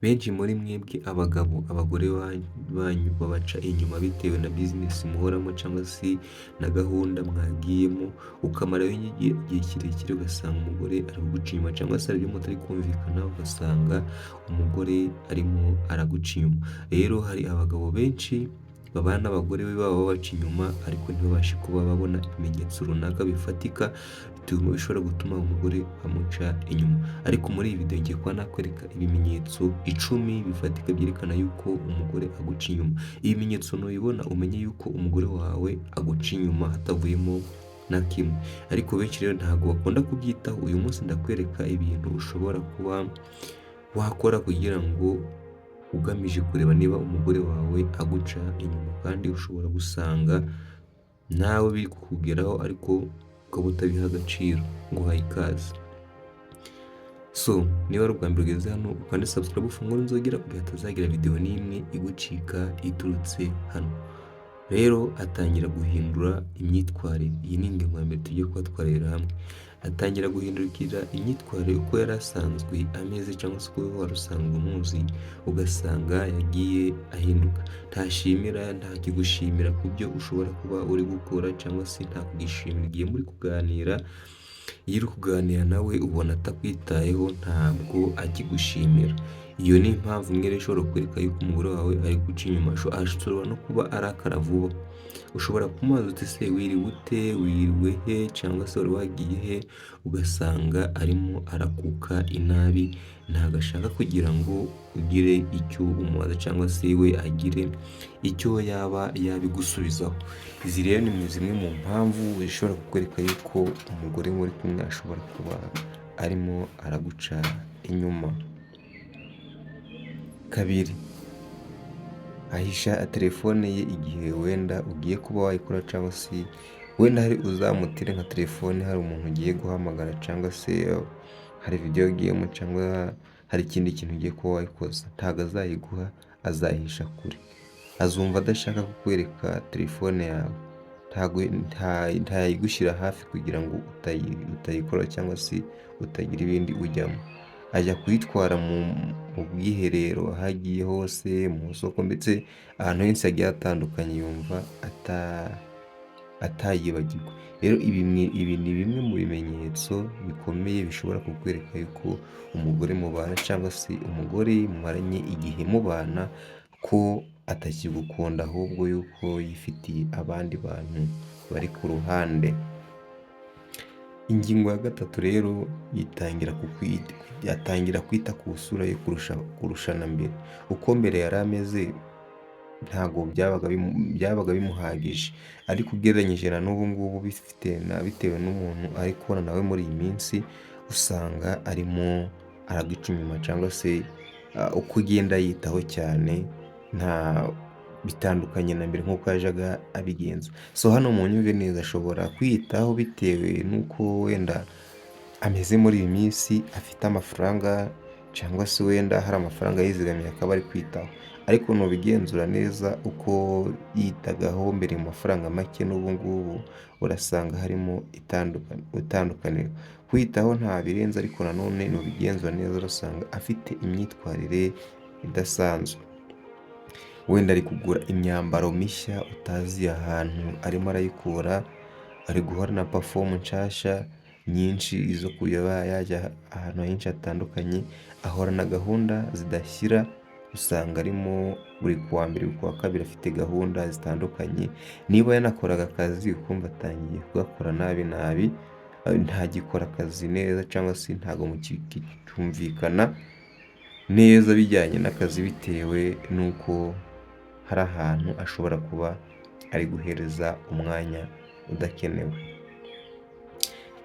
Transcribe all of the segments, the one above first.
Benshi muri mwebwe abagabo, abagore banyu babaca inyuma bitewe na business muhoramo cyangwa se na gahunda mwagiyemo, ukamarayo igihe kirekire ugasanga umugore ari kuguca inyuma cyangwa se hari ibyo mutari kumvikana ugasanga umugore arimo araguca inyuma. Rero hari abagabo benshi babana n'abagore babo babaca inyuma ariko ntibabashe kuba babona ibimenyetso runaka bifatika bishobora gutuma umugore amuca inyuma. Ariko muri iyi video ngiye kuba nakwereka ibimenyetso 10 bifatika byerekana yuko umugore aguca inyuma. Ibimenyetso nubibona umenye yuko umugore wawe aguca inyuma hatavuyemo na kimwe. Ariko benshi rero ntabwo bakunda kubyitaho. Uyu munsi ndakwereka ibintu ushobora kuba wakora kugira ngo ugamije kureba niba umugore wawe aguca inyuma, kandi ushobora gusanga nawe biri kukugeraho ariko ukaba utabiha agaciro. Nguhaye ikaze. So niba ari ubwa mbere ugeze hano, ukande subscribe, ufungure inzogera kugira hatazagira video n'imwe igucika iturutse hano. Rero atangira guhindura imyitwarire. Iyi ni ingingo ya mbere tugiye kuba twarebera hamwe. Atangira guhindukira imyitwarire uko yari asanzwe ameze cyangwa se uko wari usanzwe umuzi, ugasanga yagiye ahinduka. Ntashimira, ntakigushimira ku byo ushobora kuba uri gukora cyangwa se ntakugishimira igihe muri kuganira. Iyo uri kuganira nawe ubona atakwitayeho, ntabwo akigushimira. Iyo ni impamvu imwe rero ishobora kukwereka yuko umugore wawe ari guca inyuma. Ashobora no kuba arakara vuba. Ushobora kumubaza uti ese wiriwe ute, wiriwe he cyangwa se wari wagiye he, ugasanga arimo arakuka inabi, ntabwo ashaka kugira ngo ugire icyo umubaza cyangwa se we agire icyo yaba yabigusubizaho. Izi rero ni zimwe mu mpamvu zishobora kukwereka yuko umugore muri kumwe ashobora kuba arimo araguca inyuma. Kabiri, ahisha telefone ye igihe wenda ugiye kuba wayikora cyangwa se wenda hari uzamutire nka telefone, hari umuntu ugiye guhamagara cyangwa se hari video ugiyemo cyangwa hari ikindi kintu ugiye kuba wayikoza, ntabwo azayiguha, azayihisha kure. Azumva adashaka kukwereka telefone yawe, ntayigushyira hafi kugira ngo utayikora cyangwa se utagira ibindi ujyamo. Ajya kuyitwara mu bwiherero aho agiye hose, mu isoko, ndetse ahantu henshi hagiye hatandukanye, yumva atayibagirwa. Rero ibi ni bimwe mu bimenyetso bikomeye bishobora kukwereka yuko umugore mubana cyangwa se umugore mumaranye igihe mubana ko atakigukunda, ahubwo yuko yifitiye abandi bantu bari ku ruhande. Ingingo ya gatatu rero, yatangira kwita ku isura ye kurusha na mbere. Uko mbere yari ameze ntabwo byabaga bimuhagije, ariko ugereranyije na n'ubu ngubu bitewe n'umuntu ari kubona nawe muri iyi minsi, usanga arimo araguca inyuma cyangwa se uko ugenda yitaho cyane nta bitandukanye na mbere nk'uko yajyaga abigenza. So hano munyumve neza, ashobora kwiyitaho bitewe n'uko wenda ameze muri iyi minsi, afite amafaranga cyangwa se wenda hari amafaranga yizigamiye akaba ari kwitaho, ariko nubigenzura neza uko yitagaho mbere mu mafaranga make n'ubu ngubu, urasanga harimo itandukaniro. Kwitaho nta birenze, ariko nanone nubigenzura neza urasanga afite imyitwarire idasanzwe. Wenda ari kugura imyambaro mishya utazi ahantu arimo arayikura, ari guhorana perfume nshyashya nyinshi zo kuba yajya ahantu henshi hatandukanye, ahorana gahunda zidashyira, usanga arimo buri kuwa mbere, buri kuwa kabiri afite gahunda zitandukanye, niba yanakoraga akazi ukumva atangiye kugakora nabi nabi, ntagikora akazi neza cyangwa se ntabwo mukicyumvikana neza bijyanye n'akazi, bitewe n'uko hari ahantu ashobora kuba ari guhereza umwanya udakenewe.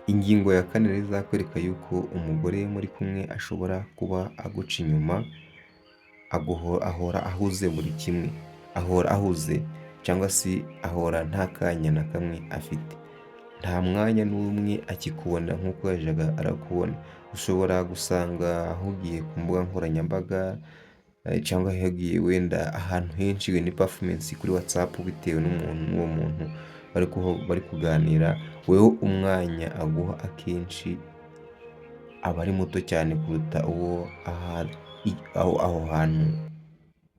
Ingingo ya kane rero izakwereka yuko umugore muri kumwe ashobora kuba aguca inyuma, ahora ahuze buri kimwe, ahora ahuze cyangwa se ahora nta kanya na kamwe afite, nta mwanya n'umwe akikubona nk'uko yajyaga arakubona. Ushobora gusanga ahugiye ku mbuga nkoranyambaga cyangwa yagiye wenda ahantu henshi ni performance kuri WhatsApp, bitewe n'umuntu n'uwo muntu bari kuganira, weho umwanya aguha akenshi aba ari muto cyane kuruta uwo aha aho hantu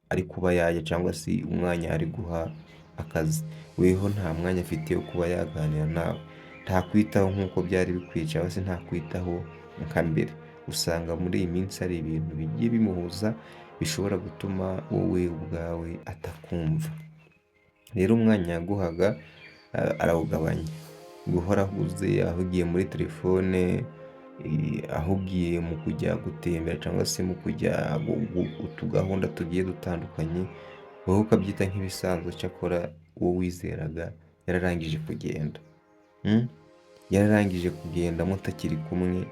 ari kuba yajya cyangwa se umwanya ari guha akazi. Weho nta mwanya afite wo kuba yaganira nawe, ntakwitaho nk'uko byari bikwiye cyangwa se ntakwitaho nka mbere. Usanga muri iyi minsi hari ibintu bigiye bimuhuza bishobora gutuma wowe ubwawe atakumva. Rero umwanya yaguhaga arawugabanya, guhora ahuze, ahugiye muri telefone, ahugiye mu kujya gutembera cyangwa se mu kujya utugahunda tugiye dutandukanye, wowe ukabyita nk'ibisanzwe, cyakora uwo wizeraga yararangije kugenda, yararangije kugenda mutakiri kumwe.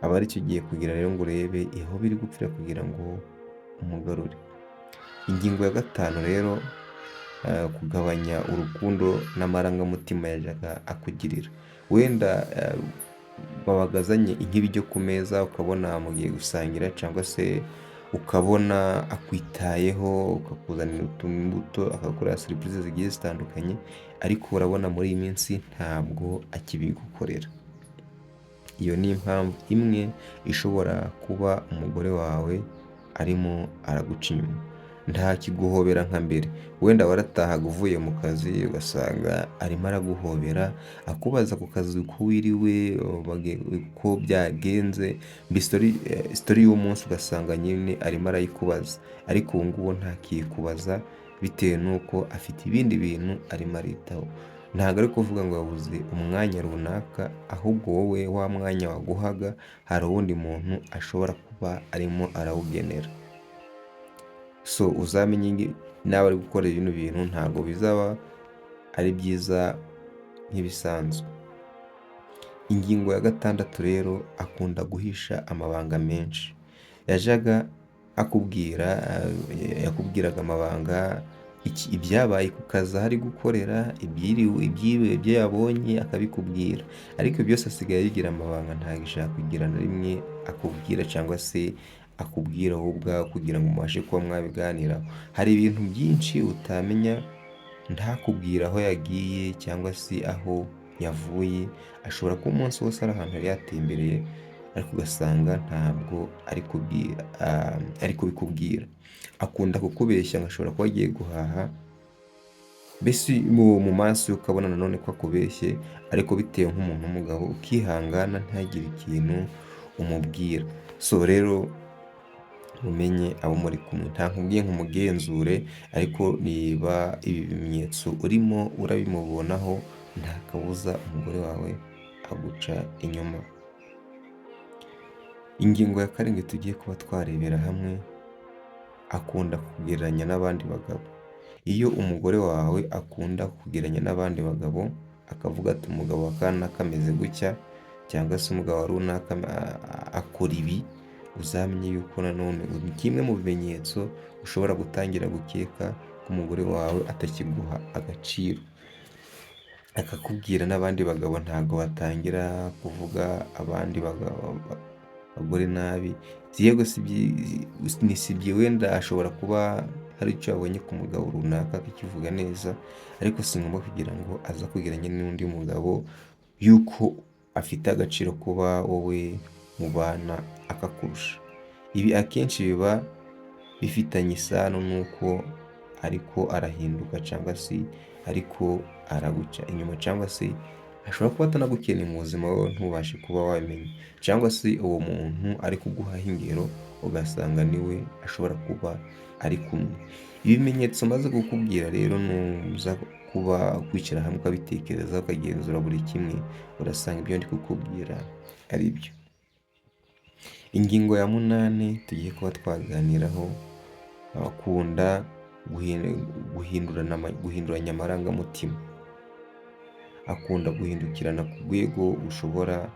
Aba aricyo gihe kugira rero ngo urebe aho biri gupfira kugira ngo umugarure. Ingingo ya gatanu rero, kugabanya urukundo n'amarangamutima yajyaga akugirira. Wenda babaga azanye nk'ibiryo ku meza ukabona mugiye gusangira cyangwa se ukabona akwitayeho, akakuzanira utubuto, akagukorera serivisi zigiye zitandukanye, ariko urabona muri iyi minsi ntabwo akibigukorera. Iyo ni impamvu imwe ishobora kuba umugore wawe arimo araguca inyuma. Ntakiguhobera nka mbere, wenda waratahaga uvuye mu kazi ugasanga arimo araguhobera, akubaza ku kazi uko wiriwe, uko byagenze, sitori y'umunsi ugasanga nyine arimo arayikubaza, ariko ubu ngubu ntakiyikubaza bitewe n'uko afite ibindi bintu arimo aritaho. Ntabwo ari kuvuga ngo yabuze umwanya runaka, ahubwo wowe wa mwanya waguhaga hari uwundi muntu ashobora kuba arimo arawugenera. So uzamenye nawe ari gukora bino bintu ntabwo bizaba ari byiza nk'ibisanzwe. Ingingo ya gatandatu rero, akunda guhisha amabanga menshi. Yajyaga akubwira, yakubwiraga amabanga, ibyabaye ku kazi aho ari gukorera, ibyo yabonye akabikubwira, ariko byose asigaye abigira amabanga, ntagishaka kugira na rimwe akubwira cyangwa se akubwira wowe ubwawe kugira ngo mubashe kuba mwabiganiraho. Hari ibintu byinshi utamenya, ntakubwira aho yagiye cyangwa se aho yavuye, ashobora kuba umunsi wose ari ahantu yari yatembereye, ariko ugasanga ntabwo ari kubikubwira. Akunda kukubeshya ngo ashobora kuba agiye guhaha, mbese mu maso ye ukabona nanone ko akubeshye, ariko bitewe nk'umuntu w'umugabo ukihangana ntagire ikintu umubwira. So rero umenye abo muri kumwe, ntakubwiye ngo umugenzure, ariko niba ibi bimenyetso urimo urabimubonaho, nta kabuza umugore wawe aguca inyuma. Ingingo ya karindwi tugiye kuba twarebera hamwe, akunda kugereranya n'abandi bagabo. Iyo umugore wawe akunda kugereranya n'abandi bagabo, akavuga ati umugabo wa kanaka ameze gutya cyangwa se umugabo wa runaka akora ibi, uzamenye yuko nanone kimwe mu bimenyetso ushobora gutangira gukeka ko umugore wawe atakiguha agaciro. Akakubwira n'abandi bagabo ntabwo batangira kuvuga abandi bagore nabi, yego si byo, wenda ashobora kuba hari icyo yabonye ku mugabo runaka akakivuga neza, ariko si ngombwa kugira ngo aze akugereranye n'undi mugabo yuko afite agaciro kuba wowe mubana akakurusha. Ibi akenshi biba bifitanye isano n'uko ariko arahinduka cyangwa se ariko araguca inyuma, cyangwa se ashobora kuba atanagukeneye mu buzima wowe ntubashe kuba wabimenya, cyangwa se uwo muntu ari kuguhaho ingero ugasanga niwe ashobora kuba ari kumwe. Ibimenyetso maze kukubwira rero nuza kuba kwicara hamwe ukabitekereza ukagenzura buri kimwe, urasanga ibyo ndi kukubwira ari byo. Ingingo ya munani tugiye kuba twaganiraho, akunda guhinduranya amarangamutima. Akunda guhindukirana ku rwego ushobora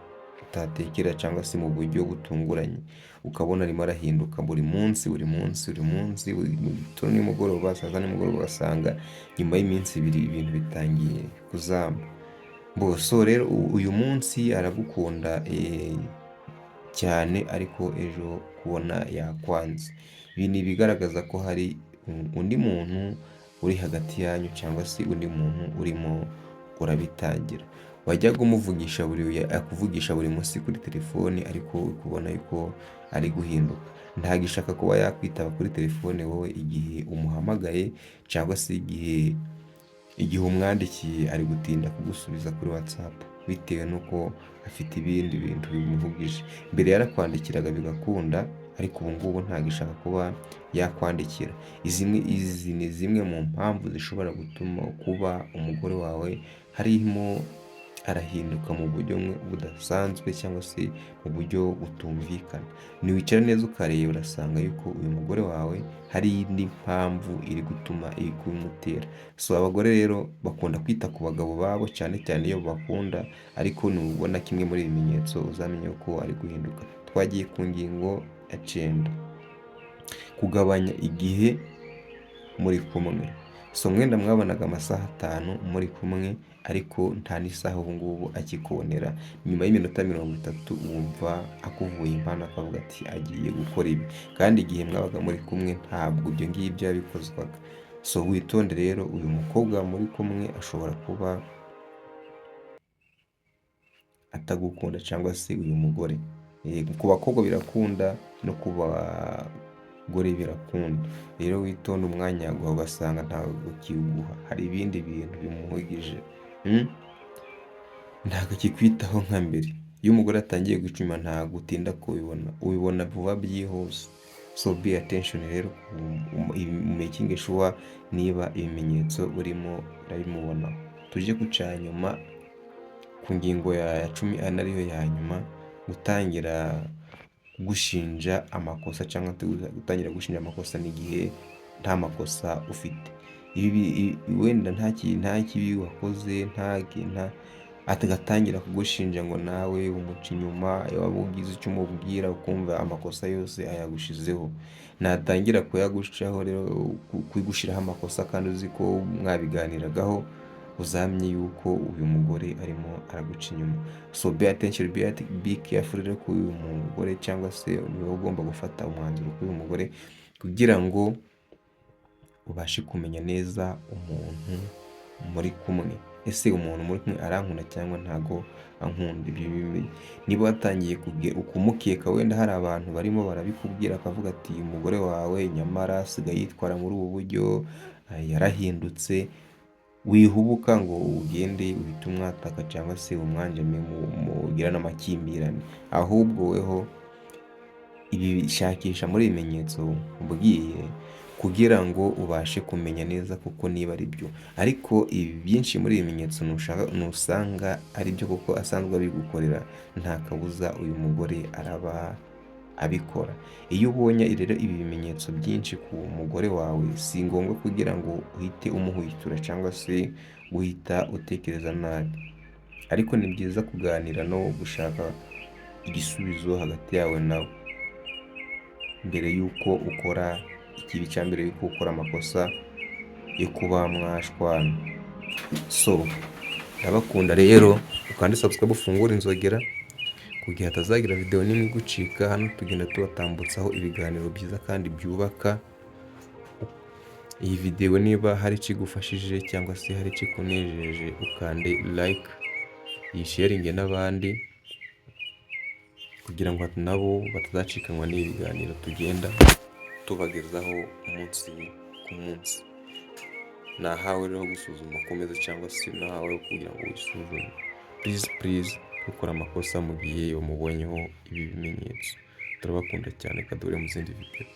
utatekera cyangwa se mu buryo butunguranye, ukabona arimo arahinduka buri munsi buri munsi buri munsi, buri gitondo nimugoroba, saa sita nimugoroba, ugasanga nyuma y'iminsi ibiri ibintu bitangiye kuzamba. So rero uyu munsi aragukunda cyane, ariko ejo kubona yakwanze. Ibi ni ibigaragaza ko hari undi muntu uri hagati yanyu cyangwa se undi muntu urimo urabitangira. Wajyaga umuvugisha buri akuvugisha buri munsi kuri telefoni, ariko uri kubona yuko ari guhinduka. Ntagishaka kuba yakwitaba kuri telefone wowe igihe umuhamagaye, cyangwa se igihe umwandikiye ari gutinda kugusubiza kuri WhatsApp bitewe n'uko afite ibindi bintu bimuhugije. Mbere yarakwandikiraga bigakunda, ariko ubu ngubu ntagishaka kuba yakwandikira. Izi ni zimwe mu mpamvu zishobora gutuma kuba umugore wawe harimo arahinduka mu buryo budasanzwe cyangwa se mu buryo butumvikana. Niwicara neza ukareba, urasanga yuko uyu mugore wawe hari indi mpamvu iri gutuma iri kubimutera. So abagore rero bakunda kwita ku bagabo babo, cyane cyane iyo bakunda, ariko nubona kimwe muri ibi bimenyetso uzamenye ko ari guhinduka. Twagiye ku ngingo ya 9, kugabanya igihe muri kumwe. So mwenda mwabonaga amasaha 5 muri kumwe, ariko nta n'isaha ubu ngubu akikubonera. Nyuma y'iminota 30 wumva akuvuye impano, akavuga ati agiye gukora ibi, kandi igihe mwabaga muri kumwe ntabwo ibyo ngibyo yabikozwaga. So witonde rero, uyu mukobwa muri kumwe ashobora kuba atagukunda, cyangwa se uyu mugore. Ku bakobwa birakunda, no ku bagore birakunda. Rero witonde, umwanya yaguha ugasanga ntabwo kiwuguha, hari ibindi bintu bimuhugije, ntabwo akikwitaho nka mbere. Iyo umugore atangiye guca inyuma ntabwo utinda kubibona, ubibona vuba byihuse. So be attention rero, making sure niba ibimenyetso urimo urabimubonaho. Tujye ku cya nyuma, ku ngingo ya 10 ari nayo ya nyuma, gutangira gushinja amakosa, cyangwa gutangira gushinja amakosa n'igihe nta makosa ufite. Ibi wenda nta kibi wakoze, agatangira kugushinja ngo nawe umuca inyuma, waba ugize icyo umubwira ukumva amakosa yose ayagushizeho. Natangira kuyagucaho rero, kugushyiraho amakosa kandi uzi ko mwabiganiragaho, uzamenye yuko uyu mugore arimo araguca inyuma. So be attention, be careful rero kuri uyu mugore, cyangwa se ni wowe ugomba gufata umwanzuro kuri uyu mugore kugira ngo ubashe kumenya neza umuntu muri kumwe. Ese umuntu muri kumwe arankunda cyangwa ntago ankunda? Niba watangiye kumukeka, wenda hari abantu barimo barabikubwira, akavuga ati umugore wawe nyamara asigaye yitwara muri ubu buryo, yarahindutse, wihubuka ngo ugende uhite umwataka cyangwa se umwanjame mugirane amakimbirane. Ahubwo weho ibi shakisha muri ibimenyetso mbwiye kugira ngo ubashe kumenya neza koko niba ari byo. Ariko ibi byinshi muri ibi bimenyetso nusanga ari byo koko asanzwe abigukorera, nta kabuza uyu mugore araba abikora. Iyo ubonye rero ibi bimenyetso byinshi ku mugore wawe, si ngombwa kugira ngo uhite umuhwitura cyangwa se guhita utekereza nabi, ariko ni byiza kuganira no gushaka igisubizo hagati yawe nawe mbere y'uko ukora ikibi cyangwa mbere y'uko ukora amakosa yo kuba mwashwana. So ndabakunda rero, ukande subscribe, ufungure inzogera kugira hatazagira video n'imwe igucika. Hano tugenda tubatambutsaho ibiganiro byiza kandi byubaka. Iyi video niba hari icyo igufashije cyangwa se hari icyo ikunejeje, ukande like, uyisharinge n'abandi kugira ngo nabo batazacikanwa n'ibi biganiro tugenda tubagezaho umunsi ku munsi. Nahawe rero gusuzuma uko umeze, cyangwa se nahawe kugira ngo wisuzume. Please, please, ntukore amakosa mu gihe umubonyeho ibi bimenyetso. Turabakunda cyane, kaduhure mu zindi video.